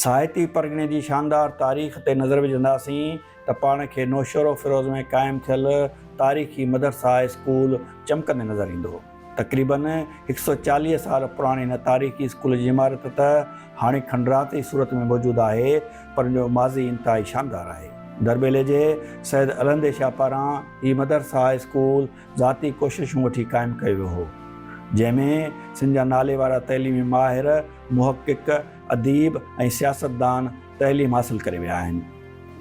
ساهتي پرڳڻي جي شاندار تاريخ تي نظر وجهنداسين ته پاڻ کي نوشهروفيروز ۾ قائم ٿيل تاريخي مدرسه هاء اسڪول چمڪندي نظر ايندو. تقريباً هڪ سئو 40 سال پراڻي هن تاريخي اسڪول جي عمارت ته هاڻي کنڊرات جي صورت ۾ موجود آهي پر ان جو ماضي انتهائي شاندار آهي. درٻيلي جي سيد الهندي شاهه پاران هي مدرسه هاء اسڪول ذاتي ڪوششون وٺي قائم ڪيو ويو هو، جنهن ۾ سنڌ جا نالي وارا تعليمي ماهر، محقق، اديب ۽ سياستدان تعليم حاصل ڪري ويا آهن.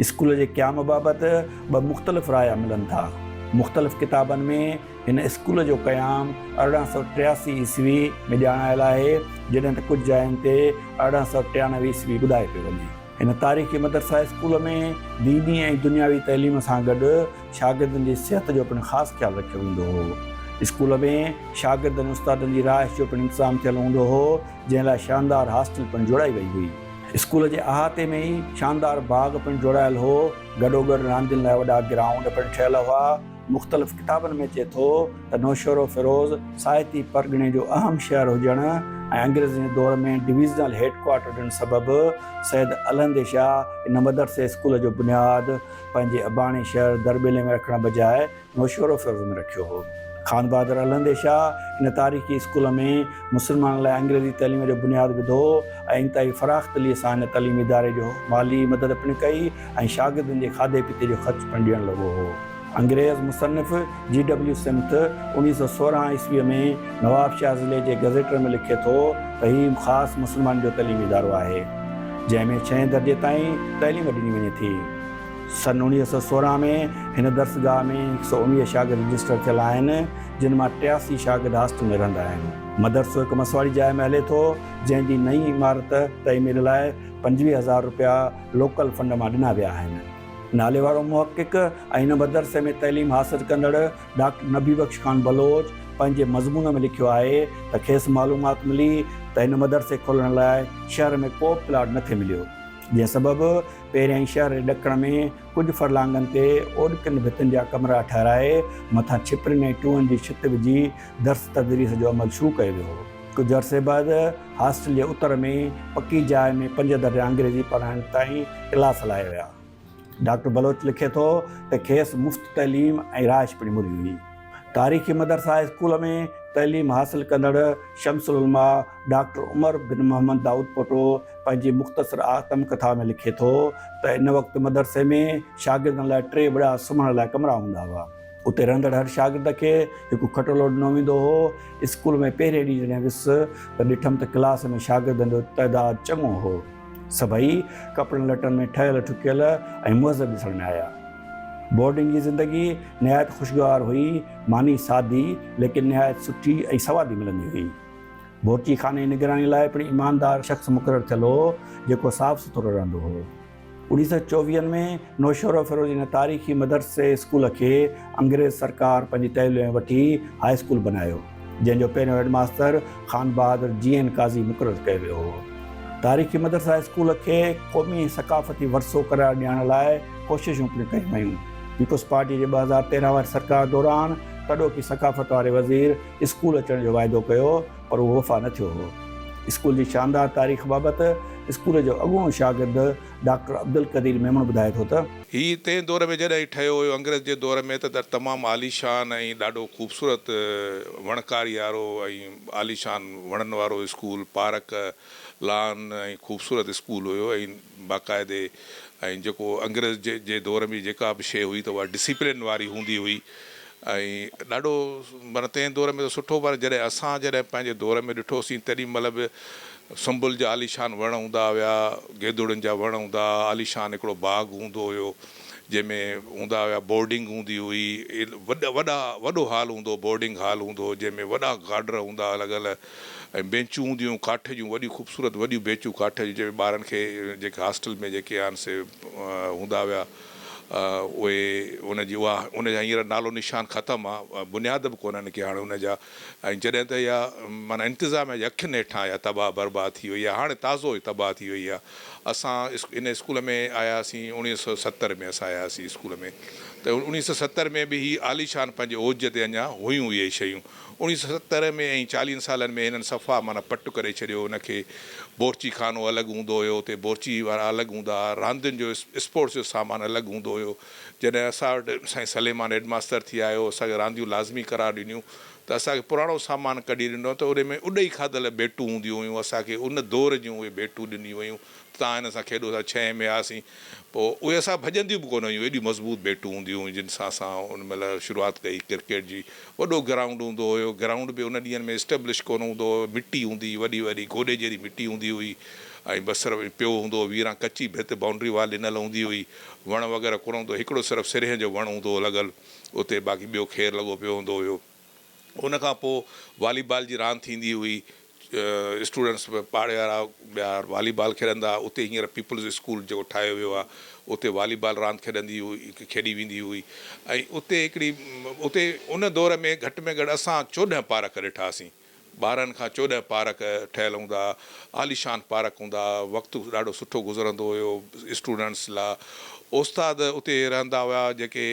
اسڪول جي قيام بابت ٻه مختلف رايا ملن ٿا. مختلف ڪتابن ۾ هن اسڪول جو قيام 1883 عيسوي ۾ ڄاڻايل آهي، جڏهن ته ڪجهه جاين تي 1893 عيسوي ٻڌايو پيو وڃي. هن تاريخي مدرسه اسڪول ۾ ديني ۽ دنياوي تعليم سان گڏ شاگردن جي صحت جو پڻ خاص خيال رکيو ويندو هو. اسڪول ۾ شاگردن ۽ استادن جي رهائش جو پڻ انتظام ٿيل هوندو هو، جنهن لاء شاندار هاسٽل پڻ جوڙائي وئي هئي. اسڪول جي احاطي ۾ ئي شاندار باغ پڻ جوڙايل هو، گڏوگڏ راندين لاء وڏا گرائونڊ پڻ ٺهيل هئا. مختلف ڪتابن ۾ اچي ٿو ته نوشهروفيروز ساهتي پرڳڻي جو اهم شهر هجڻ ۽ انگريزن جي دور ۾ ڊويزنل هيڊ ڪوارٽر هجڻ سبب سيد الهندي شاهه ان مدرسي اسڪول جو بنياد پنهنجي اباڻي شهر درٻيلي ۾ رکڻ بجاء نوشهروفيروز ۾ رکيو هو. خانبهادر الهندي شاهه ان تاريخي اسڪول ۾ مسلمانن لاء انگريزي تعليم جو بنياد وڌو ۽ انتهائي فراخدليء سان هن تعليمي اداري جو مالي مدد پڻ ڪئي ۽ شاگردن جي کاڌي پيتي جو خرچ پڻ ڏيڻ لڳو هو. انگريز مصنف جي ڊبليو سمٿ 1916 عيسويء ۾ نوابشاهه ضلعي جي گزيٽر ۾ لکي ٿو ته هي خاص مسلمانن جو تعليمي ادارو آهي، جنهن ۾ ڇهين درجي تائين تعليم ڏني وڃي ٿي. سن 1916 ۾ هن درسگاهه ۾ 119 شاگرد رجسٽر ٿيل آهن، جن مان 83 شاگرد هاسٽل ۾ رهندا آهن. مدرسو هڪ مسواڙي جاء ۾ هلي ٿو، جنهن جي نئين عمارت تعمير لاء 25 هزار رپيا لوڪل فنڊ مان ڏنا ويا آهن. ناليوارو محقق ۽ هن مدرسي ۾ تعليم حاصل ڪندڙ ڊاڪٽر نبي بخش خان بلوچ پنهنجي مضمون ۾ لکيو آهي ته کيس معلومات ملي ته هن مدرسي کولڻ لاء شهر ۾ ڪو به پلاٽ نه ٿي مليو جنهن سبب پهريائين شهر جي ڏکڻ ۾ ڪجهه فرلانگن تي اوڏڪن ڀتين جا ڪمرا ٺهرائي مٿان ڇپرين ۽ ٽوئن جي ڇت وجهي درس تدريس جو عمل شروع ڪيو ويو هو. ڪجهه عرصي بعد هاسٽل جي اتر ۾ پڪي جاء ۾ پنج درجا انگريزي پڙهائڻ تائين ڪلاس هلايا ويا. ڊاڪٽر بلوچ لکي ٿو ته کيس مفت تعليم ۽ رهائش پڻ ملي هئي. تاريخي مدرسه هاء اسڪول ۾ تعليم حاصل ڪندڙ شمس العلماء ڊاڪٽر عمر بن محمد دائودپوٽو پنهنجي مختصر آتم ڪٿا ۾ لکي ٿو ته ان وقت مدرسي ۾ شاگردن لاء ٽي وڏا سمهڻ لاء ڪمرا هوندا هئا. اتي رهندڙ هر شاگرد کي هڪ کٽولو ڏنو ويندو هو. اسڪول ۾ پهرين ڏينهن جڏهن ويس ته ڏٺم ته ڪلاس ۾ شاگردن جو تعداد چڱو هو. سڀئي ڪپڙن لٽن ۾ ٺهيل ٺڪيل ۽ مهذب ڏسڻ ۾ آيا. بورڊنگ جي زندگي نهايت خوشگوار هئي. ماني سادي ليڪن نهايت سٺي ۽ سوادي ملندي هئي. بورچي خاني جي نگراني لاء پڻ ايماندار شخص مقرر ٿيل هو، جيڪو صاف سٿرو رهندو هو. اڻيهه سئو چوويهن ۾ نوشهروفيروز جي هن تاريخي مدرسي اسڪول کي انگريز سرڪار پنهنجي تحويل ۾ وٺي هاء اسڪول بنايو، جنهن جو پهريون head master Khan Bahadur G N Qazi مقرر ڪيو ويو هو. تاريخي مدرسه اسڪول کي قومي ۽ ثقافتي ورثو قرار ڏيڻ لاء ڪوششون پڻ ڪيون ويون. پيپلز پارٽي جي 2013 واري سرڪار دوران تڏهوڪي ثقافت واري وزير اسڪول اچڻ جو واعدو ڪيو پر اهو وفا نه ٿيو هو. اسڪول جي شاندار تاريخ بابت اسڪول جو اڳوڻو شاگرد ڊاڪٽر عبدالقدير ميمڻ ٻڌائي ٿو ته. هي تنهن دور ۾ جڏهن هي ٺهيو هيو انگريز جي دور ۾ ته تمام عاليشان ۽ ڏاڍو خوبصورت وڻڪاري وارو ۽ عاليشان وڻن وارو اسڪول پارڪ لان ۽ خوبصورت اسڪول هيو ۽ باقاعدي ۽ جيڪو انگريز جي دور ۾ جيڪا به شيء هئي ته اها ڊسيپلين واري هوندي هئي ۽ ڏاڍو معنيٰ تنهن دور ۾ ته سٺو پر جڏهن اسان جڏهن پنهنجي دور ۾ ڏٺوسين تيڏي مهل به سنبل جا عاليشان وڻ هوندا هيا، گيدوڙين جا وڻ هوندا هئا، عاليشان هڪڙو باغ هوندو هيو جنهن ۾ هوندا هيا بورڊنگ هوندي هئي، وڏا وڏا وڏو هال هوندو هو بورڊنگ هال هوندو هو جنهن ۾ وڏا گارڊر هوندا هئا لڳل ۽ بينچون هونديون هيون ڪاٺ جون وڏيون خوبصورت وڏيون بينچون ڪاٺ جون جنهن ۾ ٻارن کي جيڪي هاسٽل ۾ جيڪي آهن سي هوندا هيا. اهي ان جي اها ان جا هينئر نالو نشان ختم آ بنياد به ڪونهن ڪي هاڻي ان جا ۽ جڏهن ته اها معنيٰ انتظاميا جي اکين هيٺان اها تباهه برباد ٿي وئي آ هاڻي تازو ئي تباهه ٿي وئي آ اسان ان اسڪول ۾ آياسين 1970 ۾ اسان آياسين اسڪول ۾ ته 1970 ۾ به هي عاليشان پنهنجي اوج تي اڃا هيون اهي شيون. 1970 ۾ ۽ چاليهن سالن ۾ هنن صفا معنيٰ پٽ ڪري ڇڏيو ان کي. بورچي خانو الڳ هوندو هيو، اتي بورچي وارا الڳ هوندا ها، راندين جو اسپورٽس جو سامان الڳ هوندو هيو. جڏهن اسان وٽ سائين سليمان هيڊ ماستر ٿي آيو، اسان کي رانديون لازمي قرار ڏنيون ته اسان کي پراڻو سامان ڪڍي ڏنو ته ان ۾ اڏئي کاڌل بيٽون هونديون هيون، اسان کي ان دور جون اهي بيٽون ڏنيون ويون ته توهان هن سان کيڏو، اسان ڇهين ۾ هئاسين پوء اهي اسان ڀڄنديون به ڪونه هيون، ايڏيون مضبوط بيٽون هونديون هيون جن سان اسان ان مهل شروعات ڪئي ڪرڪيٽ جي. وڏو گرائونڊ هوندو هيو، گرائونڊ به ان ڏينهن ۾ اسٽيبلش ڪونه هوندو هيو، مٽي هوندي هئي وڏي وڏي گوڏي جيڏي مٽي هوندي هئي ۽ بس صرف پيو هوندو هو ويران ڪچي ڀت بائونڊري وال ڏنل هوندي هئي، وڻ وغيره ڪونه هوندو هو، هڪڙو صرف سرينهن جو وڻ هوندو هو لڳل اتي باقي ٻيو کير لڳو پيو هوندو هيو. ان کان پوء والي بال جي راند ٿيندي هئي، اسٽوڊنٽس پاڙي وارا ٻيا والي بال کيڏندا هئا، اتي هينئر پيپلز اسڪول جيڪو ٺاهيو ويو آهي اتي والي بال راند کيڏندي هئي کيڏي ويندي هئي ۽ اتي هڪڙي اتي ان دور ۾ گهٽ ۾ گهٽ اسان 14 پارڪ ڏٺاسين 12 کان 14 پارڪ ٺهيل هوندا هئا عاليشان پارڪ هوندا هئا وقت ڏاڍو سٺو گذرندو هيو اسٽوڊنٽس لا استاد اتي رهندا هيا جيڪي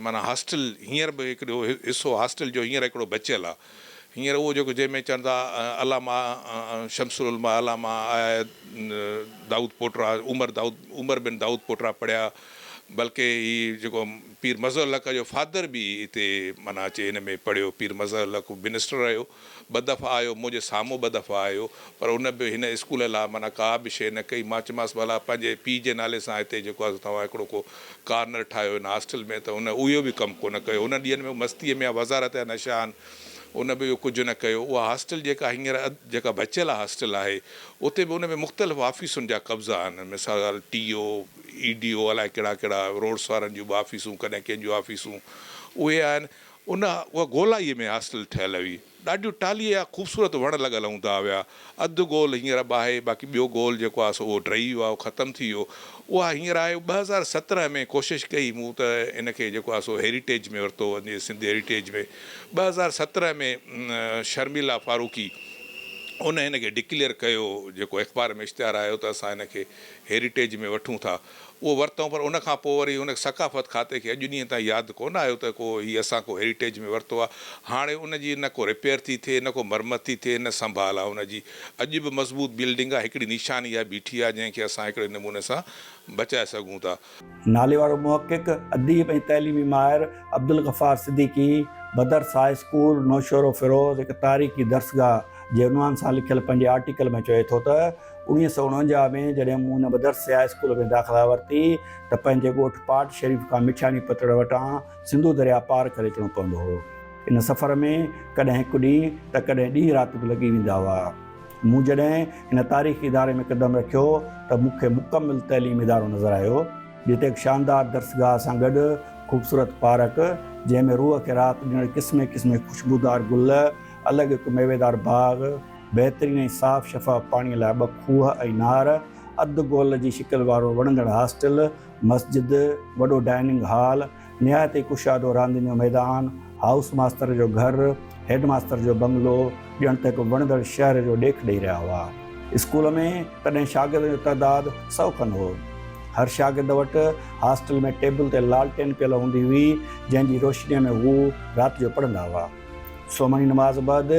معنيٰ هاسٽل هينئر به هڪڙو حصو هاسٽل جو هينئر هڪڙو بچيل آهي هينئر اهو جيڪو جنهن ۾ چون ٿا علامه شمس العلماء علامه آء دائود پوٽرا عمر دائود عمر بن دائود پوٽرا پڙهيا بلڪه هي جيڪو پير مظهر الحق جو فادر به هتي معنيٰ اچي هن ۾ پڙهيو پير مظهر الحق منسٽر رهيو ٻه دفعا آيو منهنجي سامهون ٻه دفعا آيو پر ان به هن اسڪول لاء معنيٰ ڪا به شيء نه ڪئي مان چيومانس ڀلا پنهنجي پيء جي نالي سان هتي جيڪو آهي سو توهان هڪڙو ڪو ڪارنر ٺاهيو هن هاسٽل ۾ ته هن اهو به ڪم ڪونه ڪيو انهن ڏينهن ۾ مستيء ۾ وزارت جا نشا آهن ان به اهو ڪجهه نه ڪيو. اها هاسٽل جيڪا هينئر جيڪا بچيل هاسٽل آهي اتي به ان ۾ مختلف آفيسن جا قبضا آهن مثال ڳالهه ٽي او، اي ڊي او الائي ڪهڙا ڪهڙا روڊس وارن جون به آفيسون ڪڏهن ڪنهن جون آفيسون اهي آهن ان اها گولائي ۾ هاسٽل ٺهيل هئي ڏاڍيون ٽالهيء جا خوبصورت وڻ لڳل هوندا هيا اڌ گول هينئر به آهي باقي ٻيو گول جيڪو آهي سو اهو ڊهي ويو آهي اهو ختم ٿي ويو اها هينئر آهي 2017 ۾ ڪوشش ڪئي مون ته ان کي جيڪو آهي سو هيريٽيج ۾ ورتو وڃي سنڌ هيريٽيج ۾ 2017 ۾ شرميلا فاروقي ان هن کي ڊڪليئر ڪيو جيڪو اخبار ۾ اشتهار آيو ته اسان هن کي هيريٽيج ۾ وٺون ٿا اهو ورتائون پر ان کان پوء وري ان ثقافت کاتي کي اڄ ڏينهن تائين ياد ڪونه آيو ته ڪو هي اسان ڪو هيريٽيج ۾ ورتو آهي. هاڻي ان جي نه ڪو رپيئر ٿي ٿئي نه ڪو مرمت ٿي ٿئي نه سنڀال آهي ان جي. اڄ به مضبوط بلڊنگ آهي هڪڙي نشاني آهي بيٺي آهي جنهن کي اسان هڪڙي نموني سان بچائي سگهون ٿا. ناليوارو محقق، اديب ۽ تعليمي ماهر عبدالغفار صديقي مدرسه هاء اسڪول نوشهروفيروز هڪ تاريخي درسگاهه جي عنوان سان لکيل پنهنجي آرٽيڪل ۾ چوي ٿو ته 1949 ۾ جڏهن مون هن مدرسي هاء اسڪول ۾ داخلا ورتي ته پنهنجي ڳوٺ پاٽ شريف کان مٺياڻي پتڙ وٽان سنڌو درياء پار ڪري اچڻو پوندو هو. ان سفر ۾ ڪڏهن هڪ ڏينهن ته ڪڏهن ڏينهن رات به لڳي ويندا هئا. مون جڏهن هن تاريخي اداري ۾ قدم رکيو ته مون کي مڪمل تعليمي ادارو نظر آيو، جتي هڪ شاندار درسگاهه سان گڏ خوبصورت پارڪ، جنهن ۾ روح کي راحت ڏيندڙ قسمين قسمين خوشبودار گل، الڳ هڪ ميويدار باغ، بهترين ۽ صاف شفاف پاڻيء لاء ٻه کوهه ۽ نار، اڌ گول جي شڪل وارو وڻندڙ هاسٽل، مسجد، وڏو ڊائننگ هال، نهايت ئي ڪشادو راندين جو ميدان، هائوس ماستر جو گهر، هيڊ ماستر جو بنگلو، ڄڻ ته هڪ وڻندڙ شهر جو ڏيک ڏئي رهيا هئا. اسڪول ۾ تڏهن شاگردن جو تعداد سئو کن هو. هر شاگرد وٽ هاسٽل ۾ ٽيبل تي لالٽين پيل هوندي هئي، جنهن جي روشنيء ۾ هو رات جو پڙهندا هئا. سومهڻي نماز بعد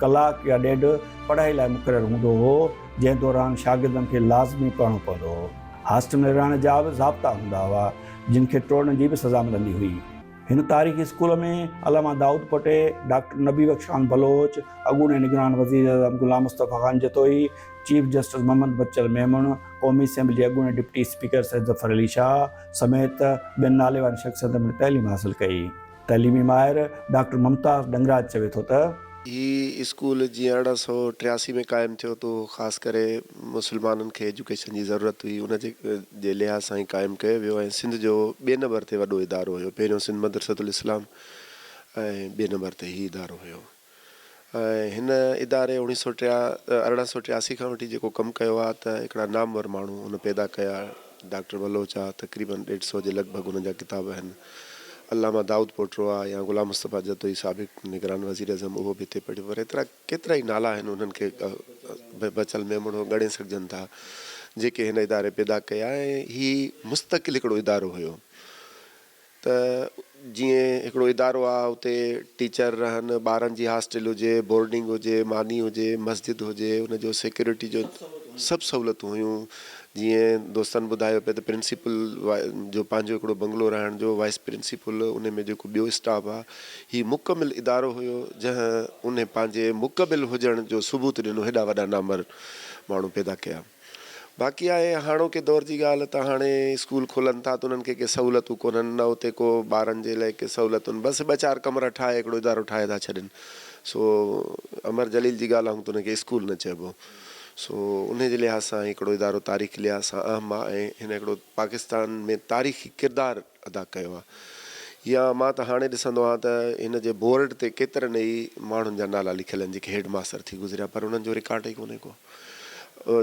ڪلاڪ يا ڏيڍ پڙهائي لاء مقرر هوندو هو، جنهن دوران شاگردن کي لازمي پڙهڻو پوندو هو. هاسٽل ۾ رهڻ جا به ضابطا هوندا هئا، جن کي ٽوڙڻ جي به سزا ملندي هئي. هن تاريخي اسڪول ۾ علامه دائود پوٽي، ڊاڪٽر نبي بخش خان بلوچ، اڳوڻي نگران وزيراعظم غلام مصطفيٰ خان جتوئي، چيف جسٽس محمد بچل ميمڻ، قومي اسيمبلي جي اڳوڻي ڊپٽي اسپيڪر سيد ظفر علي شاهه سميت ٻين ناليوارن شخصيتن پڻ تعليم حاصل ڪئي. تعليمي ماهر ڊاڪٽر ممتاز ڏنگراج چوي ٿو ته. هي اسڪول جيئن 1883 ۾ قائم ٿيو ته اهو خاص ڪري مسلمانن کي ايجوڪيشن جي ضرورت هئي ان جي لحاظ سان هي قائم ڪيو ويو ۽ سنڌ جو ٻئي نمبر تي وڏو ادارو هيو پهريون سنڌ مدرسة الاسلام ۽ ٻئي نمبر تي هي ادارو هيو ۽ هن اداري اوڻيهه سو ٽيا 1883 کان وٺي جيڪو ڪم ڪيو آهي ته هڪڙا نامور ماڻهو هن پيدا ڪيا ڊاڪٽر بلوچ آ تقريبن ڏيڍ سئو جي لڳ ڀڳ هن جا ڪتاب آهن علامه دائود پوٽرو آ يا غلام مصطفيٰ جتوئي سابق نگران وزيراعظم اهو به هتي پڙهيو پر ايترا ڪيترائي نالا آهن انهن کي بچل ميمڻ هو ڳڻي سگهجن ٿا جيڪي هن اداري پيدا ڪيا ۽ هي مستقل هڪڙو ادارو هيو. ته جيئن هڪڙو ادارو آ اتي ٽيچر رهن، ٻارن جي هاسٽل هجي، بورڊنگ هجي، ماني هجي، مسجد هجي، ان جو سيڪيورٽي جو سڀ سهولتون هيون. جيئن دوستن ٻڌايو پئي ته پرنسپل جو پنهنجو هڪڙو بنگلو رهڻ جو، وائيس پرنسپل، ان ۾ جيڪو ٻيو اسٽاف آ، هي مڪمل ادارو هيو جنهن ان پنهنجي مڪمل هجڻ جو ثبوت ڏنو، هيڏا وڏا نامور ماڻهو پيدا ڪيا. باقي آهي هاڻوڪي دور جي ڳالهه ته هاڻي اسڪول کلن ٿا ته انهن کي ڪي سهولتون ڪونهن نه اتي ڪو ٻارن جي لاء ڪي سهولتون بس ٻه چار ڪمرا ٺاهي هڪڙو ادارو ٺاهي ٿا ڇڏين سو امر جليل جي ڳالهه آهون ته ان کي اسڪول نه چئبو سو انهي جي لحاظ سان هڪڙو ادارو تاريخي لحاظ سان اهم آهي ۽ هن هڪڙو پاڪستان ۾ تاريخي ڪردار ادا ڪيو آهي يا مان ته هاڻي ڏسندو آهيان ته هن جي بورڊ تي ڪيترن ئي ماڻهن جا نالا لکيل آهن جيڪي هيڊ ماستر ٿي گذريا پر انهن جو رڪارڊ ئي ڪونهي ڪو.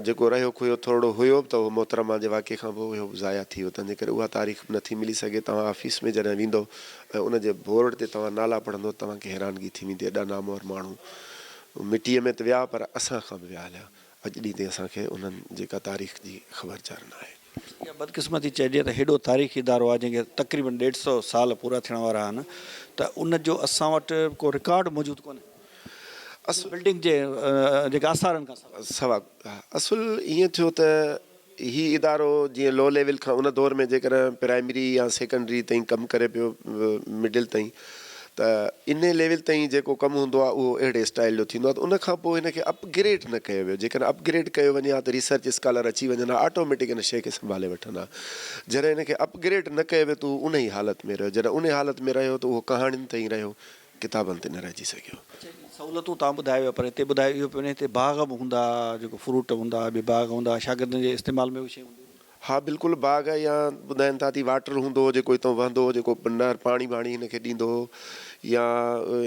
جيڪو رهيو کهيو ٿورڙو هيو به ته اهو محترمه جي واقعي کان پوء اهو به ضايع ٿي ويو تنهنجي ڪري اها تاريخ به نٿي ملي سگهي. توهان آفيس ۾ جڏهن ويندؤ ۽ ان جي بورڊ تي توهان نالا پڙهندؤ توهان کي حيرانگي ٿي ويندي ايڏا نامور ماڻهو مٽيء ۾ ته ويا پر اسان کان به ويا هليا. اڄ ڏينهن تائين اسان کي انهن جي ڪا تاريخ جي خبر چار نه آهي. اها بدقسمتي چئجي ته هيڏو تاريخي ادارو آهي جنهن کي تقريبن ڏيڍ سئو سال پورا ٿيڻ وارا آهن ته ان جو اسان وٽ ڪو رڪارڊ موجود ڪونهي. اصل بلڊنگ جي جيڪا آثارن کان سواء. سوا اصل ائين ٿيو ته هي ادارو جيئن لو ليول کان ان دور ۾ جيڪڏهن پرائمري يا سيڪنڊري تائين ڪم ڪري پيو مڊل تائين ته انهي ليول تائين جيڪو ڪم هوندو آهي اهو اهڙي اسٽائل جو ٿيندو آهي ته ان کان پوء هن کي اپ گريڊ نه ڪيو ويو جيڪڏهن اپ گريڊ ڪيو وڃي ها ته ريسرچ اسڪالر اچي وڃن ها آٽوميٽڪ ان شيء کي سنڀالي وٺن ها جڏهن هن کي اپ گريڊ نه ڪيو ويو ته اهو انهي حالت ۾ رهيو جڏهن انهي حالت ۾ رهيو ته اهو ڪهاڻين تائين رهيو ڪتابن تي نه رهجي سگهيو. اڇا هي سهولتون توهان ٻڌايو ويا پر هتي ٻڌايو اهو پيو وڃي هتي باغ به هوندا جيڪو فروٽ هوندا ٻي باغ هوندا شاگردن جي استعمال ۾ اهي شيون هونديون. ها بلڪل باغ يا ٻڌائين ٿا ته واٽر هوندو هو جيڪو هتان وهندو هو جيڪو نهر پاڻي ٻاڻي هن کي ڏيندو هو يا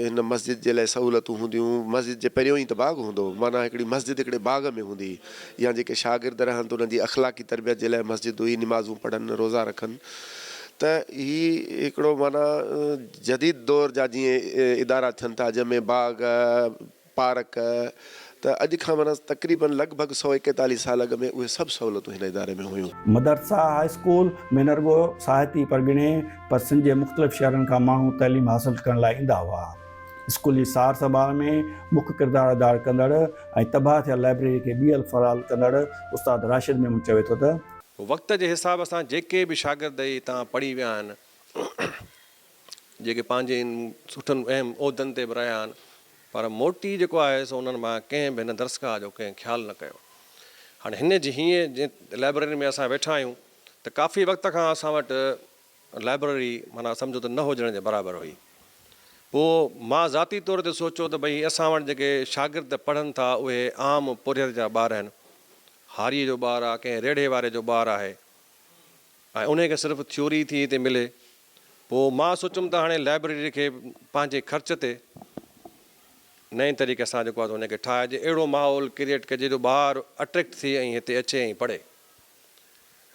هن مسجد جي لاء سهولتون هونديون مسجد جي پريون ئي ته باغ هوندو هو معنيٰ هڪڙي مسجد هڪڙي باغ ۾ هوندي هئي يا جيڪي شاگرد رهن ته انهن جي اخلاقي تربيت جي لاء مسجد هئي نمازون پڙهن روزا رکن ته هي هڪڙو معنيٰ جديد دور جا جيئن ادارا ٿين ٿا جنهن ۾ باغ، پارڪ ته اڄ کان معنيٰ تقريباً لڳ ڀڳ 141 سال اڳ ۾ اهي سڀ سهولتون هن اداري ۾ هيون. مدرسه هاء اسڪول ۾ نه رڳو ساهتي پرڳڻي پر سنڌ جي مختلف شهرن کان ماڻهو تعليم حاصل ڪرڻ لاء ايندا هئا. اسڪول جي سار سنڀال ۾ مک ڪردار ادا ڪندڙ ۽ تباهه ٿيل لائبريري کي ٻيهر فعال ڪندڙ استاد راشد ميمڻ چوي ٿو ته. وقت جي حساب سان جيڪي به شاگرد هتان پڙهي ويا آهن، جيڪي پنهنجي سٺن اهم عهدن تي به رهيا آهن، پر موٽي جيڪو آهي سو انهن مان ڪنهن به هن درسگاهه جو ڪنهن خيال نه ڪيو. هاڻي هن جي هيئن جنهن لائبريري ۾ اسان ويٺا آهيون ته ڪافي وقت کان اسان وٽ لائبريري معنيٰ سمجهو ته نه هجڻ جي برابر هئي. پوء مان ذاتي طور تي سوچيو ته ڀئي اسان وٽ جيڪي شاگرد پڙهن ٿا اهي عام پورهيت جا ٻار آهن، هاريء جو ٻار آهي، ڪنهن ريڙهي واري جو ٻار آهي ۽ انهي کي صرف ٿيوري ٿي هتي ملي. پوء مان سوچيم ته هاڻي لائبريري کي پنهنجي خرچ تي نئين طريقي سان جيڪو آهي سو ان کي ٺاهجي، اهڙو ماحول ڪريئيٽ ڪجي جو ٻار اٽريڪٽ ٿئي ۽ هتي اچي ۽ پڙهي.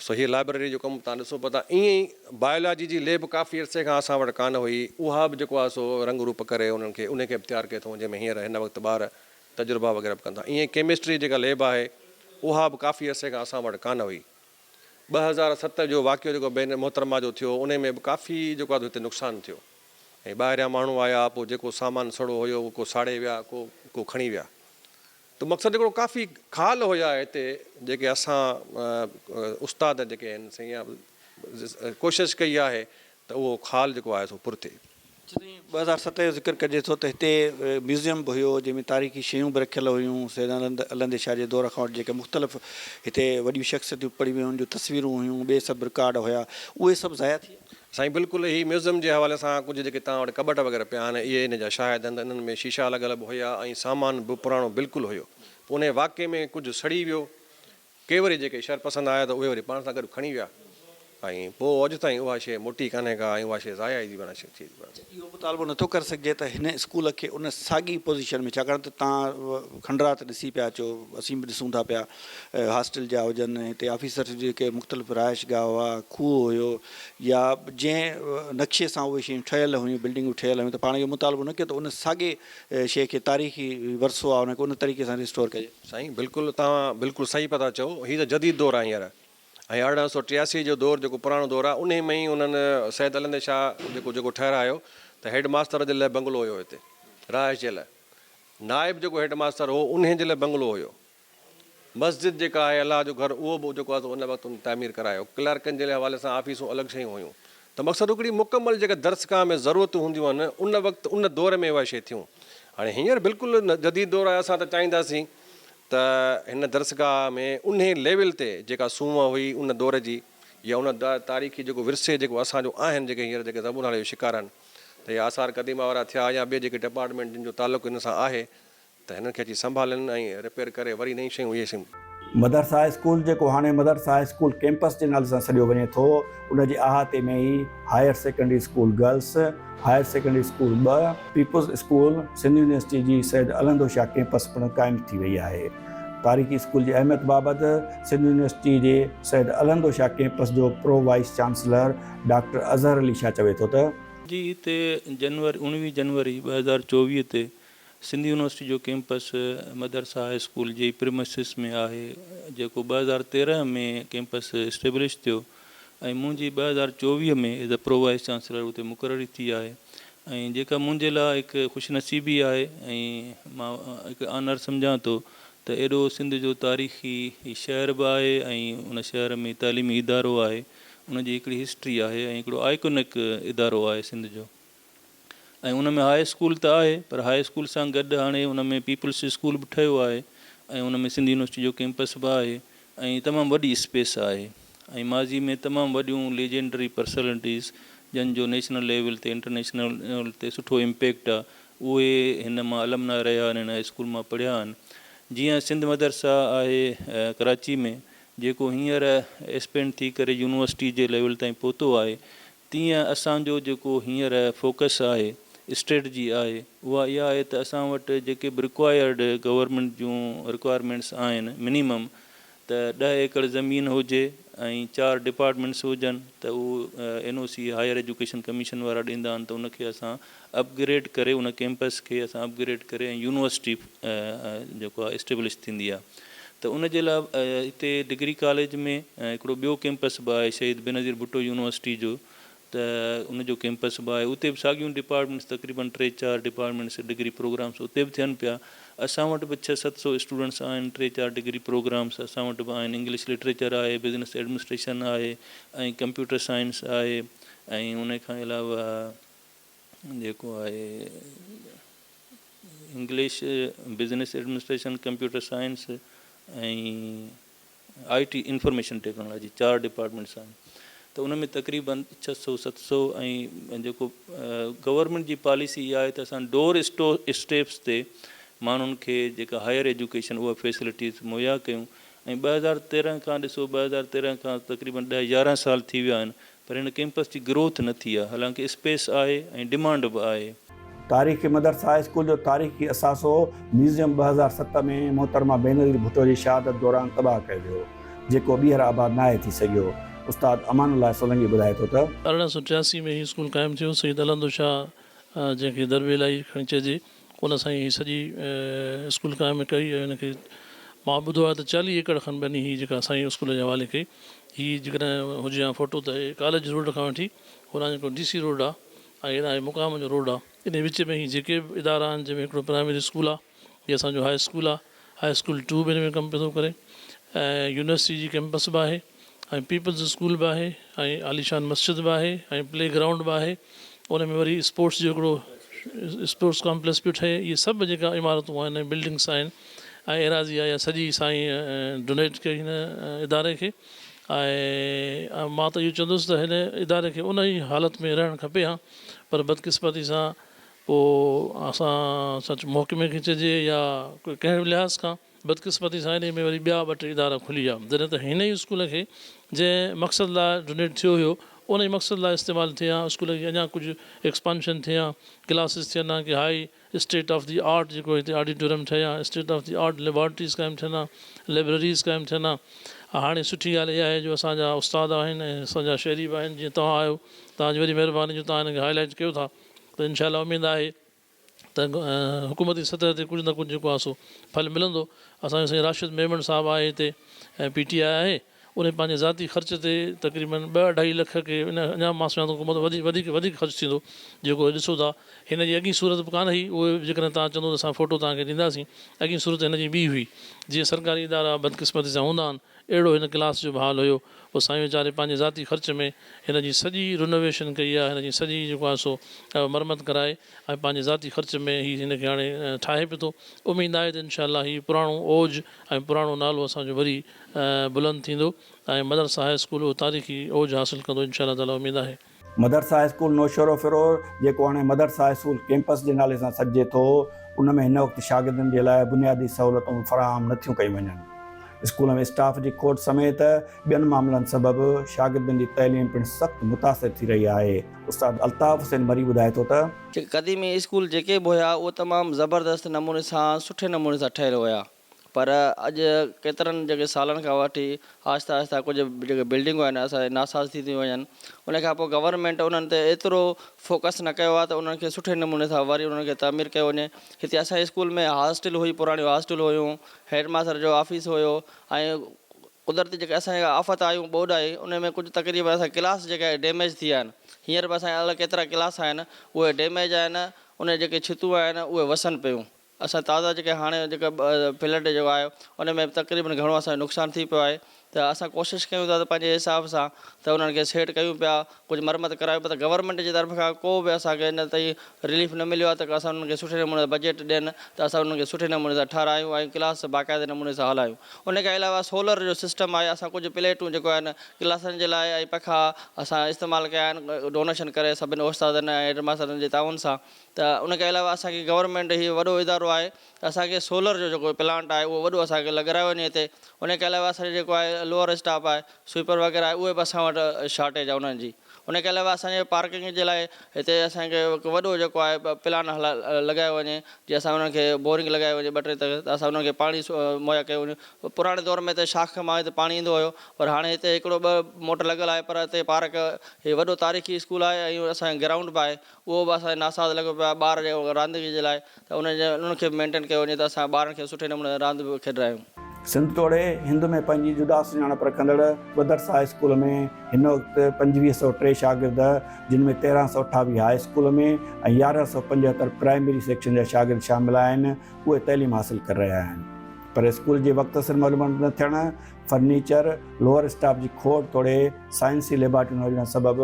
سو هيء لائبريري جو ڪم توهان ڏسو پيا ٿا. ائين ئي بايولاجي جي ليب ڪافي عرصي کان اسان وٽ ڪانه هئي، اها به جيڪو آهي سو رنگ روپ ڪري انهن کي انهي کي به تيار ڪيو اٿئون جنهن ۾ هينئر هن وقت ٻار تجربا وغيره به ڪن ٿا. ائين ئي ڪيمسٽري جي جيڪا ليب آهي اها به ڪافي عرصي کان اسان وٽ ڪانه هئي. 2007 جو واقعو جيڪو بين محترمه جو ٿيو انهي ۾ به ڪافي جيڪو آهي هتي نقصان ٿيو ۽ ٻاهريان ماڻهو آيا پوء جيڪو سامان سڙو هيو اهو ڪو ساڙي ويا ڪو ڪو کڻي ويا. ته مقصد هڪڙو ڪافي خال هيا هتي جيڪي اسان استاد جيڪي آهن سائين اها ڪوشش ڪئي آهي ته اهو خال جيڪو آهي سو پر ٿئي. سائين 2007 جو ذڪر ڪجي ٿو ته هتي ميوزيم به هيو جنهن ۾ تاريخي شيون به رکيل هيون سيد الهندي شاهه جي دور کان وٺي جيڪي مختلف هتي وڏيون شخصيتون پڙهي ويون ان جون تصويرون هيون ٻي سڀ رڪارڊ هيا اهي سڀ ضايع ٿي ويا. سائين بلڪل هي ميوزم جي حوالي سان ڪجهه جيڪي توهان وٽ ڪٻٽ وغيره پيا آهن اهي ان جا شاهد آهن ته انهن ۾ شيشا لڳل به هيا ۽ سامان به پراڻو بلڪل هيو پوء انهي واقعي ۾ ڪجهه سڙي ويو ڪي وري جيڪي شر پسند آيا ته اهي وري پاڻ سان گڏ کڻي ويا ۽ پوء اڄ تائين اها شيء موٽي ڪانهي ڪا ۽ اها شيء ضايع ئي معنيٰ ٿي ٿي وڃي. اهو مطالبو نٿو ڪري سگهجي ته هن اسڪول کي ان ساڳي پوزيشن ۾ ڇاڪاڻ ته توهان کنڊرات ڏسي پيا اچو اسين به ڏسون ٿا پيا هاسٽل جا هجن، هتي آفيسرس جي جيڪي مختلف رهائش گاهه هئا، کوهه هيو يا جنهن نقشي سان اهي شيون ٺهيل هيون، بلڊنگون ٺهيل هيون ته پاڻ اهو مطالبو نه ڪيو ته ان ساڳي شيء کي تاريخي ورثو آهي ان کي ان طريقي سان ريسٽور ڪجي. سائين بلڪل توهان بلڪل صحيح پيا ٿا چئو هي ته جديد دور آهي هينئر ۽ 1883 جو دور جيڪو پراڻو دور آهي انهي ۾ ئي انهن سيد الهندي شاهه جيڪو جيڪو ٺهرايو ته هيڊ ماستر جي لاء بنگلو هيو هتي رهائش جي لاء نائب جيڪو هيڊ ماستر هو انهي جي لاء بنگلو هيو. مسجد جيڪا آهي الله جو گهر اهو به جيڪو آهي سو ان وقت ان تعمير ڪرايو. ڪلارڪن جي حوالي سان آفيسون الڳ شيون هيون ته مقصد هڪڙي مڪمل جيڪا درسگاهه ۾ ضرورتون هونديون آهن ان وقت ان دور ۾ اها شيء ٿيون. هاڻي هينئر بلڪل جديد دور آهي اسان ته چاهينداسين ته هن درسگاهه ۾ انهي ليول تي جيڪا سونهن هئي ان دور جي يا ان تاريخي جيڪو ورثي جيڪو اسان جو آهن جيڪي هينئر جيڪي زبون حالي جو شڪار آهن ته اهي آثار قديمه وارا ٿيا يا ٻي جيڪي ڊپارٽمينٽ جن جو تعلق ان سان آهي ته هنن کي اچي سنڀالين ۽ رپيئر ڪري وري نئين شيون اهي شيون. مدرسه هاء اسڪول جيڪو هاڻي مدرسه هاء اسڪول ڪيمپس جي نالي سان سڏيو وڃي ٿو ان جي احاطي ۾ ئي higher secondary school girls, higher secondary school ٻه، پيپلز اسڪول، سنڌ يونيورسٽي جي سيد الهندو شاهه ڪيمپس پڻ قائم ٿي وئي آهي. تاريخي اسڪول جي اهميت بابت سنڌ يونيورسٽي جي سيد الهندو شاهه ڪيمپس جو pro vice chancellor doctor Azhar Ali Shah چوي ٿو ته. جي هتي جنوري 19 جنوري 2024 تي سنڌ يونيورسٽي جو ڪيمپس مدرسه هاء اسڪول جي ئي پريمسز ۾ آهي جيڪو 2013 ۾ ڪيمپس اسٽيبلش ٿيو ۽ منهنجي 2024 ۾ as a pro vice chancellor اتي مقرري ٿي آهي ۽ جيڪا منهنجي لاء هڪ خوش نصيبي آهي ۽ مان هڪ آنر سمجهان ٿو ته ايڏو سنڌ جو تاريخي هي شهر به آهي ۽ ان شهر ۾ تعليمي ادارو آهي ان جي هڪڙي هسٽري آهي ۽ هڪڙو آئيڪونڪ ادارو آهي سنڌ جو. ۽ ان ۾ هاء اسڪول ته آهي پر هاء اسڪول سان گڏ هاڻي ان ۾ پيپلز اسڪول به ٺهيو آهي ۽ ان ۾ سنڌ يونيورسٽي جو ڪيمپس به آهي ۽ تمام وڏي اسپيس آهي ۽ ماضي ۾ تمام وڏيون ليجنڊري پرسنلٽيز جن جو نيشنل ليول تي انٽرنيشنل ليول تي سٺو امپيڪٽ آهي اهي هن مان المنا رهيا آهن هن اسڪول مان پڙهيا آهن جيئن سنڌ مدرسه آهي ڪراچي ۾ جيڪو هينئر ايڪسپينڊ ٿي ڪري يونيورسٽي جي ليول تائين پهتو آهي تيئن اسان جو جيڪو هينئر فوڪس آهي، اسٽريٽجي آهي، اها اها آهي ته اسان وٽ جيڪي به رڪوائرڊ گورنمينٽ جون رڪوائرمينٽس آهن منيمم ته ڏهه ايڪڙ زمين هجي ۽ چار ڊپارٽمينٽس هجن ته اهو N O C higher education commission وارا ڏيندا آهن ته ان کي اسان اپ گريڊ ڪري ان ڪيمپس کي اسان اپ گريڊ ڪري ۽ يونيورسٽي جيڪو آهي اسٽيبلش ٿيندي آهي ته ان جي لاء هتي ڊگري ڪاليج ۾ هڪڙو ٻيو ڪيمپس به آهي شهيد بينظير ڀٽو يونيورسٽي جو ته ان جو ڪيمپس به آهي اتي به ساڳيون ڊپارٽمينٽس تقريبن ٽي چار ڊپارٽمينٽس ڊگري پروگرامس اتي به ٿين پيا اسان وٽ به ڇهه ست سو اسٽوڊنٽس آهن ٽي چار ڊگري پروگرامس اسان وٽ به آهن انگلش لٽريچر آهي بزنس ايڊمنسٽريشن آهي ۽ ڪمپيوٽر سائنس آهي ۽ ان کان علاوه جيڪو آهي English, business administration, computer science ۽ I T information technology چار ڊپارٽمينٽس آهن ته ان ۾ تقريبن ڇهه سو ست سو ۽ جيڪو گورنمينٽ جي پاليسي اها آهي ته اسان ڊور اسٽيپس تي ماڻهن کي جيڪا هائر ايجوڪيشن اها فيسلٽيز مهيا ڪيون ۽ 2013 کان ڏسو 2013 کان تقريبن ڏهه يارهن سال ٿي ويا آهن پر هن ڪيمپس جي گروٿ نه ٿي آهي حالانڪه اسپيس آهي ۽ ڊمانڊ به آهي. تاريخي مدرسه هاء اسڪول جو تاريخي اثاثو ميوزيم 2007 ۾ محترمه بينظير ڀٽو جي شهادت دوران تباهه ڪيو ويو، جيڪو ٻيهر آباد ناهي ٿي سگهيو. استاد امان الله سولنگي ٻڌائي ٿو ته. 1883 ۾ هي اسڪول قائم ٿيو. سيد الهندو شاهه جنهن کي درٻ الاهي کڻي چئجي، ان سائين هي سڄي اسڪول قائم ڪئي ۽ ان کي مان ٻڌو آهي ته چاليهه ايڪڙ کن ٻني هئي جيڪا سائين اسڪول جي حوالي ڪئي. هي جيڪڏهن هجي ها فوٽو ته هي ڪاليج روڊ کان وٺي هوڏانهن جيڪو ڊي سي روڊ آ ۽ هيڏانهن هي مقام جو روڊ آ انهي وچ ۾ هي جيڪي به ادارا آهن جنهن ۾ هڪڙو پرائمري اسڪول آ هي اسان جو هاء اسڪول آ هاء اسڪول ٽو به هن ۾ ڪم پيو ٿو ڪري ۽ يونيورسٽي جي ڪيمپس به آهي ۽ پيپلز اسڪول به آهي ۽ عاليشان مسجد به آهي ۽ پلي گرائونڊ به آهي ان ۾ وري اسپورٽس جو هڪڙو اسپورٽس ڪامپليڪس پيو ٺهي اهي سڀ جيڪا عمارتون آهن ۽ بلڊنگس آهن ۽ ايراضي آهي اها سڄي سائين ڊونيٽ ڪئي هن اداري کي ۽ مان ته اهو چوندس ته هن اداري کي ان ئي حالت ۾ رهڻ کپي ها پر بدقسمتي سان پوء اسان سچ محڪمي کي چئجي يا ڪنهن به لحاظ کان بدقسمتي سان انهي ۾ وري ٻيا ٻه ٽي ادارا کلي ويا جڏهن ته هن ئي اسڪول کي جنهن مقصد لاء ڊونيٽ ٿيو هيو ان ئي مقصد لاء استعمال ٿئي ها اسڪول کي اڃا ڪجهه ايڪسپانشن ٿئي ها ڪلاسز ٿين ها ڪي high state of the art جيڪو هتي آڊيٽوريم ٺهي ها state of the art laboratories قائم ٿين ها لئبرريز قائم ٿين ها هاڻي سٺي ڳالهه اها آهي جو اسان جا استاد آهن ۽ اسان جا شهري به آهن جيئن توهان آهيو توهان جي وڏي مهرباني جو توهان هن کي هائي لائيٽ ڪيو ٿا ته انشاء الله اميد آهي ته حڪومتي سطح تي ڪجهه نه ڪجهه جيڪو آهي سو ڦل ملندو. اسان جو سائين راشد ميمڻ صاحب آهي هتي ۽ پي ٽي آء آهي. ان پنهنجي ذاتي خرچ تي تقريبن ٻه اڍائي لک ڪي ان اڃا مان سمجهان ٿو حڪومت وڌيڪ وڌيڪ وڌيڪ خرچ ٿيندو جيڪو ڏسو ٿا هن جي اڳين صورت به ڪانه هئي اهي جيڪڏهن توهان چوندو ته اسان فوٽو توهان کي ڏينداسين اڳين صورت هن جي ٻي هئي جيئن سرڪاري ادارا بدقسمتي سان هوندا آهن اهڙو هن ڪلاس جو به حال هيو پوء سائين ويچاري پنهنجي ذاتي خرچ ۾ هن جي سڄي رنوويشن ڪئي آهي هن جي سڄي جيڪو آهي سو مرمت ڪرائي ۽ پنهنجي ذاتي خرچ ۾ هي هن کي هاڻي ٺاهي پيو ٿو اميد آهي ته انشاء الله هي پراڻو اوج ۽ پراڻو نالو اسان جو وري بلند ٿيندو ۽ مدرسه هاء اسڪول اهو تاريخي اوج حاصل ڪندو انشاء الله تعالي اميد آهي. مدرسه هاء اسڪول نوشهروفيروز جيڪو هاڻي مدرسه هاء اسڪول ڪيمپس جي نالي سان سڏجي ٿو ان ۾ هن وقت شاگردن جي لاء بنيادي سهولتون فراهم نه ٿيون ڪيون وڃن. اسڪول ۾ اسٽاف جي کوٽ سميت ٻين معاملن سبب شاگردن جي تعليم پڻ سخت متاثر ٿي رهي آهي. استاد الطاف حسين مري ٻڌائي ٿو ته. قديمي اسڪول جيڪي به هيا اهي تمام زبردست نموني سان سٺي نموني سان ٺهيل هيا. پر اڄ ڪيترن جيڪي سالن کان وٺي آهستي آهستي ڪجهه جيڪي بلڊنگون آهن اسان جي ناساز ٿي ٿيون وڃن ان کان پوء گورنمينٽ انهن تي ايترو فوڪس نه ڪيو آهي ته انهن کي سٺي نموني سان وري انهن کي تعمير ڪيو وڃي هتي اسان جي اسڪول ۾ هاسٽل هئي پراڻيون هاسٽل هيون هيڊ ماستر جو آفيس هيو ۽ قدرتي جيڪي اسان جي آفت آيون ٻوڏ آئي ان ۾ ڪجهه تقريبن اسان ڪلاس جيڪي ڊيميج ٿي ويا آهن هينئر به اسان جا الائي ڪيترا ڪلاس آهن اهي ڊيميج آهن ان جي جيڪي ڇتون آهن اهي وسن پيون اسان تازا جيڪي هاڻي جيڪا فلڊ جيڪو آيو ان ۾ تقريبن گهڻو اسان جو نقصان ٿي پيو آهي ته اسان ڪوشش ڪيون ٿا ته پنهنجي حساب سان ته انهن کي سيٽ ڪيون پيا ڪجهه مرمت ڪرايون پيا ته گورنمينٽ جي طرف کان ڪو به اسان کي اڃا تائين رليف نه مليو آهي ته اسان انهن کي سٺي نموني سان بجيٽ ڏين ته اسان انهن کي سٺي نموني سان ٺهرايون ۽ ڪلاس باقاعدي نموني سان هلايون ان کان علاوه سولر جو سسٽم آهي اسان ڪجهه پليٽون جيڪو آهن ڪلاسن جي لاء ۽ پکا اسان استعمال ڪيا آهن ڊونيشن ڪري سڀني استادن ۽ هيڊ ماسترن جي تعاون سان ته ان کان علاوه اسان کي گورنمينٽ هي وڏو ادارو آهي ته اسان کي سولر جو جيڪو پلانٽ آهي اهو وڏو اسان کي لڳرايو وڃي هتي ان کان علاوه اسان جو جيڪو آهي لوئر اسٽاف آهي سوئيپر وغيره آهي اهي به اسان وٽ شارٽيج آهي انهن جي ان کان علاوه اسان جي پارڪنگ جي لاء هتي اسان کي هڪ وڏو جيڪو آهي پلان لڳايو وڃي جي اسان انهن کي بورنگ لڳائي وڃي ٻه ٽي ته اسان انهن کي پاڻي مهيا ڪيو وڃي پراڻي دور ۾ ته شاخ مان هتي پاڻي ايندو هيو پر هاڻي هتي هڪڙو ٻه موٽر لڳل آهي پر هتي پارڪ هي وڏو تاريخي اسڪول آهي ۽ اسان جو گرائونڊ به آهي اهو به اسان کي ناساز لڳو پيو آهي ٻار جي رانديگي جي لاء ته ان جي انهن کي به مينٽين ڪيو وڃي ته اسان ٻارن کي سٺي نموني سان راند به کيڏرايون. سنڌ توڙي هند ۾ پنهنجي جدا سڃاڻپ رکندڙ مدرسه هاء اسڪول ۾ هن وقت 2503 شاگرد جن ۾ 1328 هاء اسڪول ۾ ۽ 1175 پرائمري سيڪشن جا شاگرد شامل آهن اهي تعليم حاصل ڪري رهيا آهن پر اسڪول جي وقت سر مرمت نه ٿيڻ فرنيچر، لوئر اسٽاف جي کوٽ توڙي سائنسي ليبارٽريون نه هجڻ سبب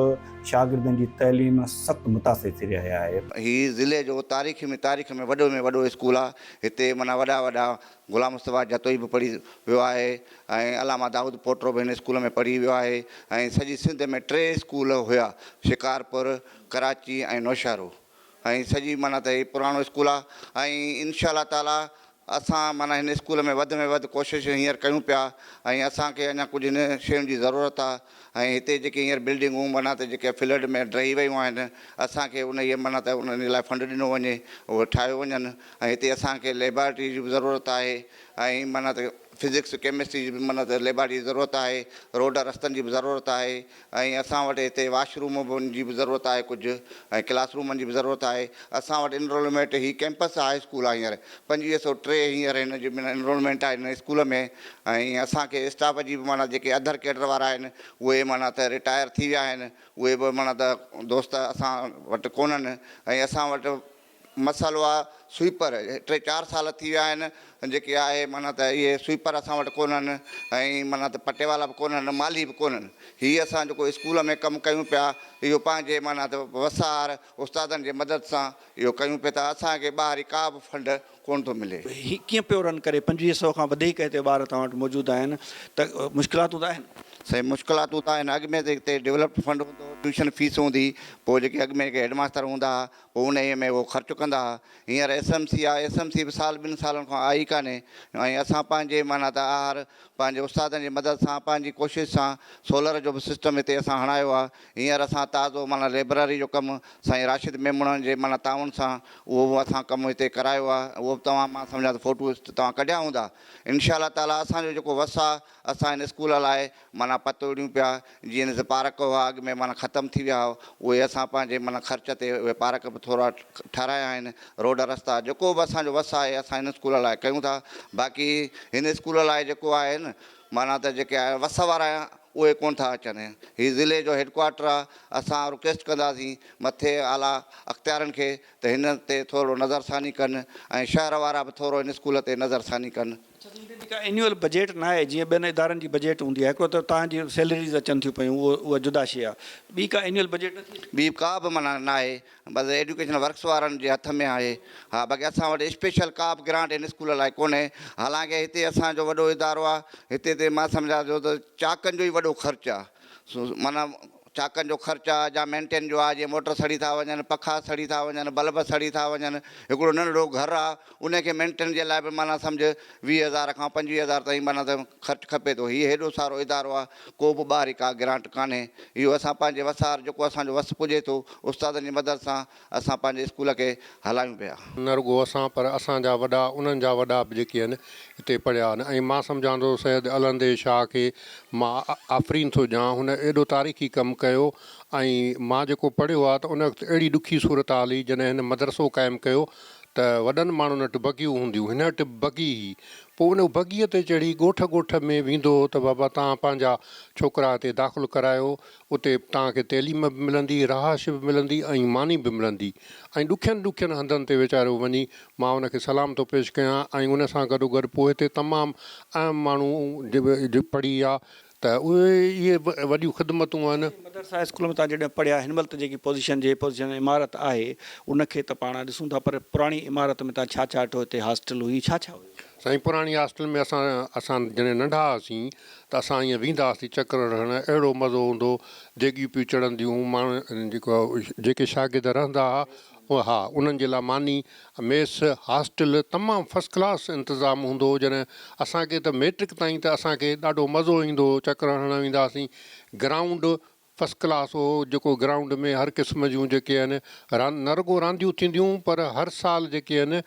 شاگردن جي تعليم سخت متاثر ٿي رهي آهي. هي ضلعي جو تاريخ ۾ تاريخ ۾ وڏو ۾ وڏو اسڪول آ. هتي معنيٰ وڏا وڏا غلام مصطفيٰ جتوئي به پڙهي ويو آهي ۽ علامه دائود پوٽو به هن اسڪول ۾ پڙهي ويو آهي ۽ سڄي سنڌ ۾ ٽي اسڪول هيا شڪارپور، ڪراچي ۽ نوشهرو ۽ سڄي معنيٰ ته هي پراڻو اسڪول آ ۽ انشاء الله تعاليٰ اسان معنيٰ هن اسڪول ۾ وڌ ۾ وڌ ڪوشش هينئر ڪيون پيا ۽ اسان کي اڃا ڪجهه هن شين جي ضرورت آ ۽ هتي جيڪي هينئر بلڊنگون معنيٰ ته جيڪي فلڊ ۾ ڊهي ويون آهن اسان کي انهيء معنيٰ ته انهن جي لاء فنڊ ڏنو وڃي اهي ٺاهيو وڃن ۽ هتي اسان کي ليبارٽري جي به ضرورت آهي ۽ معنيٰ ته فزڪس ڪيمسٽري جي به معنيٰ ته ليبارٽري جي ضرورت آهي روڊ رستن جي به ضرورت آهي ۽ اسان وٽ هتي واش روم جي به ضرورت آهي ڪجهه ۽ ڪلاس رومن جي به ضرورت آهي اسان وٽ انرولمينٽ هي ڪيمپس هاء اسڪول آهي هينئر 2503 هينئر هن جي معنيٰ انرولمينٽ آهي هن اسڪول ۾ ۽ اسان کي اسٽاف جي به معنيٰ جيڪي اڌر ڪيڊر وارا آهن اهي معنيٰ ته رٽائر ٿي ويا آهن اهي به معنيٰ ته دوست اسان وٽ ڪونهن ۽ اسان وٽ مسئلو آ سوئيپر ٽي چار سال ٿي ويا آهن جيڪي آهي معنيٰ ته اهي سوئيپر اسان وٽ ڪونهن ۽ معنيٰ ته پٽيوالا به ڪونهن مالهي به ڪونهن هي اسان جيڪو اسڪول ۾ ڪم ڪيون پيا اهو پنهنجي معنيٰ ته وس آهر استادن جي مدد سان اهو ڪيون پيا ته اسان کي ٻاهري ڪا به فنڊ ڪونه ٿو ملي. هي ڪيئن پيو رن ڪري 25 سئو کان وڌيڪ هتي ٻار توهان وٽ موجود آهن ته مشڪلاتون ته آهن. سائين مشڪلاتون ته آهن اڳ ۾ ته هتي ڊولپڊ فنڊ هوندو هو ٽيوشن فيس هوندي هئي پوء جيڪي اڳ ۾ جيڪي هيڊ ماستر هوندا ها پوء انهيء ۾ اهو خرچ ڪندا ها. هينئر ايس ايم سي آهي، ايس ايم سي به سال ٻن سالن کان آئي ڪانهي ۽ اسان پنهنجي معنيٰ ته آهر پنهنجي استادن جي مدد سان پنهنجي ڪوشش سان سولر جو به سسٽم هتي اسان هڻايو آهي. هينئر اسان تازو معنيٰ لئبرري جو ڪم سائين راشد ميمڻ جي معنيٰ تعاون سان اهو به اسان ڪم هتي ڪرايو آهي. اهو به توهان مان سمجهان ٿو فوٽو توهان ڪڍيا هوندا. انشاء الله تعاليٰ اسان جو جيڪو وس آهي اسان هن اسڪول لاء معنيٰ پتوڙيون پيا، جيئن ته پارڪ هئا اڳ ۾ معنيٰ ختم ٿي ويا هئا، اهي اسان پنهنجي معنيٰ خرچ تي اهي پارڪ به ٿورا ٺهرايا آهن، روڊ رستا جيڪو به اسان جو وس آهي اسان هن اسڪول لاء ڪيون ٿا، باقي هن اسڪول لاء جيڪو آهي نه معنيٰ ته جيڪي وس وارا اهي ڪونه ٿا اچن. هي ضلعي جو هيڊ ڪوارٽر آ، اسان رڪويسٽ ڪنداسين مٿي اعليٰ اختيارن کي ته هن تي ٿورو نظرثاني ڪن ۽ شهر وارا به ٿورو هن اسڪول تي نظرثاني ڪن. اڇا ته ان تي جيڪا اينيوئل بجيٽ ناهي جيئن ٻين ادارن جي بجيٽ هوندي آهي هڪڙو ته توهان جي سيلريز اچن ٿيون پيون اهو اها جدا شيء آهي ٻي ڪا اينيوئل بجيٽ نٿي اچي؟ ٻي ڪا به معنيٰ ناهي بس ايڊيوڪيشن ورڪس وارن جي هٿ ۾ آهي ها باقي اسان وٽ اسپيشل ڪا به گرانٽ هن اسڪول لاء ڪونهي حالانڪه هتي اسان جو وڏو ادارو آهي هتي تي مان سمجهان ٿو ته چاڪن جو ئي وڏو خرچ آهي سو معنيٰ چاڪن جو خرچ آ جا مينٽين جو آ جيئن موٽر سڙي ٿا وڃن، پکا سڙي ٿا وڃن، بلب سڙي ٿا وڃن، هڪڙو ننڍڙو گهر آ انهي کي مينٽين جي لاء به معنيٰ سمجهه 20 هزار کان 25 هزار تائين معنيٰ ته خرچ کپي ٿو. هي هيڏو سارو ادارو آ ڪو به ٻاهري ڪا گرانٽ ڪانهي. اهو اسان پنهنجي وسار جيڪو اسان جو وس پڄي ٿو استادن جي مدد سان اسان پنهنجي اسڪول کي هلايون پيا. نه رڳو اسان پر اسان جا وڏا انهن جا وڏا به جيڪي آهن هتي پڙهيا آهن ۽ مان سمجهان ٿو سيد الهندي شاهه کي مان آفرين ٿو ڏيان هن ايڏو تاريخي ڪم ڪيو ۽ مان جيڪو پڙهيو آهي ته ان وقت اهڙي ڏکي صورتحال هئي جڏهن هن مدرسو قائم ڪيو ته وڏن ماڻهن وٽ بگيون هونديون هن وٽ به بگي هئي پوء ان بگيء تي چڙهي ڳوٺ ڳوٺ ۾ ويندو هو ته بابا توهان پنهنجا ڇوڪرا هتي داخل ڪرايو اتي توهان کي تعليم به ملندي، رهائش به ملندي ۽ ماني به ملندي ۽ ڏکين ڏکين هنڌن تي ويچارو وڃي مان ان کي سلام ٿو پيش ڪيان ۽ ان سان گڏوگڏ پوء هتي تمام اهم ماڻهو پڙهي ويا ته اهي اهي وڏيون خدمتون آهن. مدرسه اسڪول ۾ توهان جڏهن پڙهيا هن مهل ته جيڪي پوزيشن جي پوزيشن عمارت آهي ان کي ته پاڻ ڏسون ٿا پر پراڻي عمارت ۾ توهان ڇا ڇا ڏٺو هتي هاسٽل هئي ڇا ڇا هيو؟ سائين پراڻي هاسٽل ۾ اسان اسان جڏهن ننڍا هئاسين ته اسان ائين ويندا هئاسين چڪر هڻڻ، اهڙو مزو هوندو هو، ديڳيون پيون چڙهنديون هيون، ماڻهو جيڪو جيڪي شاگرد رهندا ها، ها انهن جي لاء ماني، ميس، هاسٽل تمام فرسٽ ڪلاس انتظام هوندو هو، جڏهن اسان کي ته ميٽرڪ تائين ته اسان کي ڏاڍو مزو ايندو هو، چڪر هڻڻ ويندا هئاسين، گرائونڊ فرسٽ ڪلاس هو جيڪو گرائونڊ ۾ هر قسم جون جيڪي آهن راند نه رڳو رانديون ٿينديون پر هر سال جيڪي آهن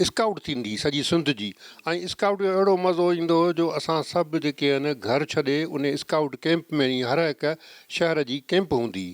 اسڪائوٽ ٿيندي سڄي سنڌ جي ۽ اسڪائوٽ جو اهڙو مزو ايندو هو جو اسان سڀ جيڪي آهن گهر ڇڏي ان اسڪائوٽ ڪئمپ ۾ هر هڪ شهر جي ڪئمپ هوندي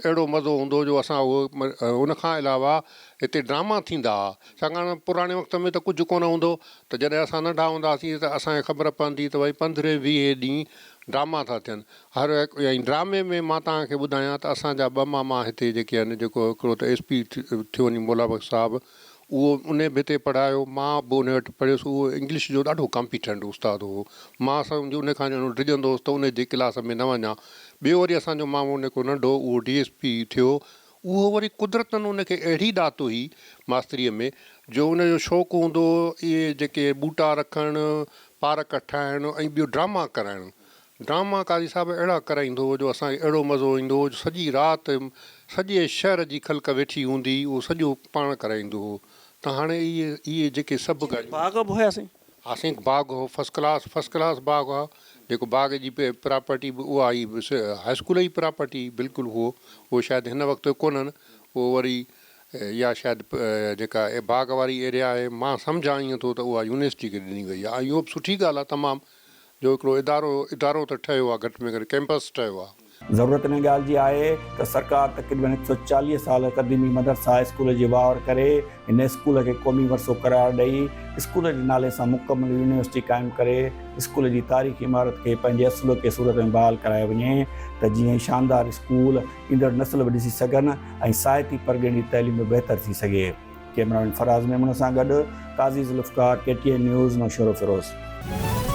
اهڙو مزو هوندو هو جو اسان اهو ان کان علاوه هتي ڊراما ٿيندا هئا ڇاڪاڻ پراڻي وقت ۾ ته ڪجهه ڪونه هوندو ته جڏهن اسان ننڍا هوندا هئاسين ته اسان کي خبر پوندي ته ڀئي پندرهين ويهين ڏينهن ڊراما ٿا ٿين هر هڪ ۽ ڊرامي ۾ مان توهان کي ٻڌايان ته اسان جا ٻه ماما هتي جيڪي آهن جيڪو هڪڙو ته ايس پي ٿيو وڃي مولا بخش صاحب اهو انهي به هتي پڙهايو مان به انهي وٽ پڙهيس اهو انگلش جو ڏاڍو ڪامپيٽنٽ استاد هو مان سمجهه انهي کان ڄڻ ڊڄندو هوس ته انهي جي ڪلاس ۾ نه وڃان ٻيو وري اسان جو مامو نڪو ننڍو اهو ڊي ايس پي ٿيو اهو وري قدرتن ان کي اهڙي ڏات هئي ماستريء ۾ جو ان جو شوق هوندو هو اهي جيڪي ٻوٽا رکڻ پارڪ ٺاهڻ ۽ ٻيو ڊراما ڪرائڻ ڊراما قاضي صاحب اهڙا ڪرائيندو هو جو اسان کي اهڙو مزو ايندو هو جو سڄي رات سڄي شهر جي خلق ويٺي هوندي هئي اهو سڄو پاڻ ڪرائيندو هو ته هاڻي اهي اهي جيڪي سڀ ڳالهيون. باغ به هيا سائين؟ ها سائين باغ هو فرسٽ ڪلاس فرسٽ ڪلاس باغ ها جيڪو باغ جي پراپرٽي به اها ئي هاء اسڪول جي پراپرٽي بلڪل هو اهو شايد هن وقت ڪونهن اهو وري اها شايد جيڪا باغ واري ايريا آهي مان سمجهان ائين ٿو ته اها يونيورسٽي کي ڏني وئي آهي ۽ اهو به سٺي ڳالهه آهي تمام جو هڪڙو ادارو ادارو ته ٺهيو آهي گهٽ ۾ گهٽ ڪئمپس ٺهيو آهي. ضرورت ان ڳالهه جي آهي ته سرڪار تقريبن 140 سال قديمي مدرسه هاء اسڪول جي واهر ڪري هن اسڪول کي قومي ورثو قرار ڏئي اسڪول جي نالي سان مڪمل يونيورسٽي قائم ڪري اسڪول جي تاريخي عمارت کي پنهنجي اصلوڪي صورت ۾ بحال ڪرايو وڃي ته جيئن هي شاندار اسڪول ايندڙ نسل به ڏسي سگهن ۽ ساهتي پرڳڻي جي تعليم به بهتر ٿي سگهي. ڪئميرا مين فراز ميمڻ سان گڏ Qazi Zulfiqar, K T N news, Naushahro Feroze.